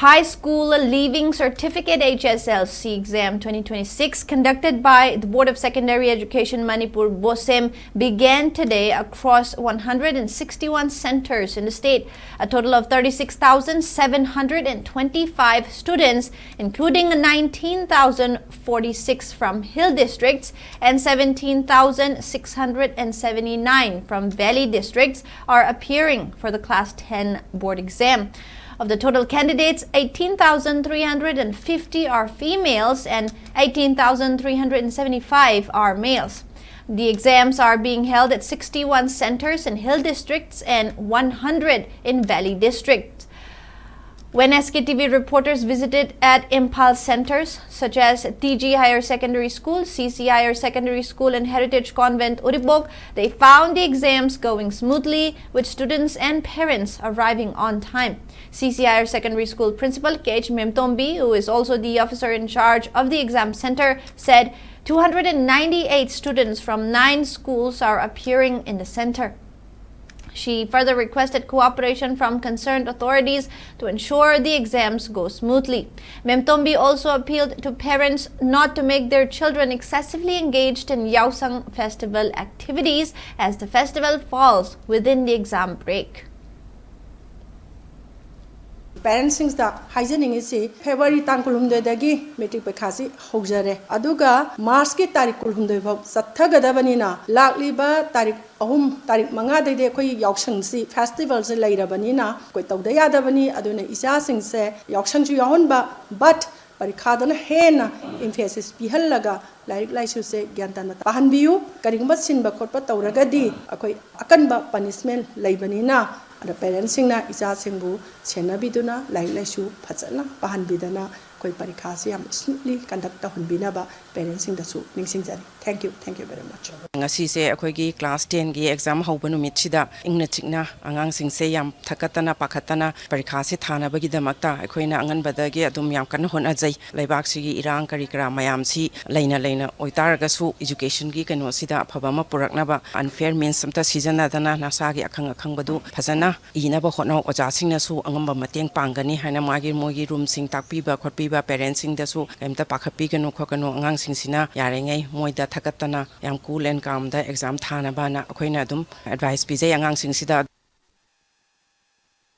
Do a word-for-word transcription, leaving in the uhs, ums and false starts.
High School Leaving Certificate, H S L C exam twenty twenty-six, conducted by the Board of Secondary Education Manipur, BOSEM, began today across one hundred sixty-one centers in the state. A total of thirty-six thousand seven hundred twenty-five students, including nineteen thousand forty-six from hill districts and seventeen thousand six hundred seventy-nine from valley districts, are appearing for the Class ten board exam. Of the total candidates, eighteen thousand three hundred fifty are females and eighteen thousand three hundred seventy-five are males. The exams are being held at sixty-one centers in hill districts and one hundred in valley districts. When S K T V reporters visited at Imphal centers such as T G Higher Secondary School, C C Higher Secondary School, and Heritage Convent Uribok, they found the exams going smoothly, with students and parents arriving on time. C C Higher Secondary School Principal K H Memtombi, who is also the officer in charge of the exam center, said two hundred ninety-eight students from nine schools are appearing in the center. She further requested cooperation from concerned authorities to ensure the exams go smoothly. Memtombi also appealed to parents not to make their children excessively engaged in Yaosang festival activities, as the festival falls within the exam break. Parentsꯁꯤꯡꯗ ꯍꯥꯏꯖꯅꯤꯡꯉꯤꯁꯤ, February ꯇꯥꯡ ꯀꯨꯟꯍꯨꯝꯗꯣꯏꯗꯒꯤ matric ꯄꯩꯈꯥꯁꯤ ꯍꯧꯖꯔꯦ, ꯑꯗꯨꯒ Marchꯀꯤ ꯇꯥꯔꯤꯛ ꯀꯨꯟꯍꯨꯝꯗꯣꯏ ꯐꯥꯎ ꯆꯠꯊꯒꯗꯕꯅꯤꯅ, ꯂꯥꯛꯂꯤꯕ ꯇꯥꯔꯤꯛ ꯑꯍꯨꯝ, ꯇꯥꯔꯤꯛ ꯃꯉꯥꯗꯩꯗꯤ ꯑꯩꯈꯣꯏ ꯌꯥꯎꯁꯪꯁꯤ, festivalꯁꯤ ꯂꯩꯔꯕꯅꯤꯅ ꯑꯩꯈꯣꯏ ꯇꯧꯗ ꯌꯥꯗꯕꯅꯤ꯫ ꯑꯗꯨꯅ ꯏꯆꯥꯁꯤꯡꯁꯦ ꯌꯥꯎꯁꯪꯁꯨ ꯌꯥꯎꯍꯟꯕ, but ꯄꯔꯤꯈꯥꯗꯅ ꯍꯦꯟꯅ emphasis ꯄꯤꯍꯜꯂꯒ ꯂꯥꯏꯔꯤꯛ ꯂꯥꯏꯁꯨꯁꯦ ꯒ꯭ꯌꯥꯟ ꯇꯥꯅ ꯄꯥꯍꯟꯕꯤꯌꯨ꯫ ꯀꯔꯤꯒꯨꯝꯕ ꯁꯤꯟꯕ ꯈꯣꯠꯄ ꯇꯧꯔꯒꯗꯤ ꯑꯩꯈꯣꯏ ꯑꯀꯟꯕ punishment ꯂꯩꯕꯅꯤꯅ, ꯑꯗ parentsꯁꯤꯡꯅ ꯏꯆꯥꯁꯤꯡꯕꯨ ꯁꯦꯟꯅꯕꯤꯗꯨꯅ ꯂꯥꯏꯔꯤꯛ ꯂꯥꯏꯁꯨ ꯐꯖꯅ ꯄꯥꯍꯟꯕꯤꯗꯅ ꯑꯩꯈꯣꯏ ꯄꯔꯤꯈꯥꯁꯤ ꯌꯥꯝ smoothly conduct ꯇꯧꯍꯟꯕꯤꯅꯕ parentsꯁꯤꯡꯗꯁꯨ ꯅꯤꯡꯁꯤꯡꯖꯔꯤ꯫ Thank you, thank you very much. ꯉꯁꯤꯁꯦ ꯑꯩꯈꯣꯏꯒꯤ class tenꯒꯤ exam ꯍꯧꯕ ꯅꯨꯃꯤꯠꯁꯤꯗ ꯏꯪꯅ ꯆꯤꯛꯅ ꯑꯉꯥꯡꯁꯤꯡꯁꯦ ꯌꯥꯝ ꯊꯛꯀꯠꯇꯅ ꯄꯥꯈꯠꯇꯅ ꯄꯔꯤꯈꯥꯁꯦ ꯊꯥꯅꯕꯒꯤꯗꯃꯛꯇ ꯑꯩꯈꯣꯏꯅ ꯑꯉꯟꯕꯗꯒꯤ ꯑꯗꯨꯝ ꯌꯥꯝ ꯀꯟꯅ ꯍꯣꯠꯅꯖꯩ꯫ ꯂꯩꯕꯥꯛꯁꯤꯒꯤ ꯏꯔꯥꯡ ꯀꯔꯤ ꯀꯔꯥ ꯃꯌꯥꯝꯁꯤ ꯂꯩꯅ ꯂꯩꯅ ꯑꯣꯏꯇꯥꯔꯒꯁꯨ educationꯒꯤ ꯀꯩꯅꯣꯁꯤꯗ ꯑꯐꯕ ꯑꯃ ꯄꯨꯔꯛꯅꯕ unfair means ꯑꯝꯇ ꯁꯤꯖꯤꯟꯅꯗꯅ ꯅꯁꯥꯒꯤ ꯑꯈꯪ ꯑꯈꯪꯕꯗꯨ ꯐꯖꯅ ꯏꯅꯕ ꯍꯣꯠꯅꯧ꯫ ꯑꯣꯖꯥꯁꯤꯡꯅꯁꯨ ꯑꯉꯝꯕ ꯃꯇꯦꯡ ꯄꯥꯡꯒꯅꯤ ꯍꯥꯏꯅ ꯃꯥꯒꯤ, ꯃꯣꯏꯒꯤ ꯔꯨꯝꯁꯤꯡ ꯇꯥꯛꯄꯤꯕ ꯈꯣꯠꯄꯤꯕ, ꯄꯦꯔꯦꯟꯁꯁꯤꯡꯗꯁꯨ ꯀꯩꯝꯇ ꯄꯥꯈꯠꯄꯤꯒꯅꯨ ꯈꯣꯠꯀꯅꯨ, ꯑꯉꯥꯡꯁꯤꯡꯁꯤꯅ ꯌꯥꯔꯤꯉꯩ ꯃꯣꯏꯗ ꯊꯥꯒꯠꯇꯅ ꯌꯥꯝ cool and calmꯗ exam ꯊꯥꯅꯕꯅ ꯑꯩꯈꯣꯏꯅ ꯑꯗꯨꯝ advice ꯄꯤꯖꯩ ꯑꯉꯥꯡꯁꯤꯡꯁꯤꯗ꯫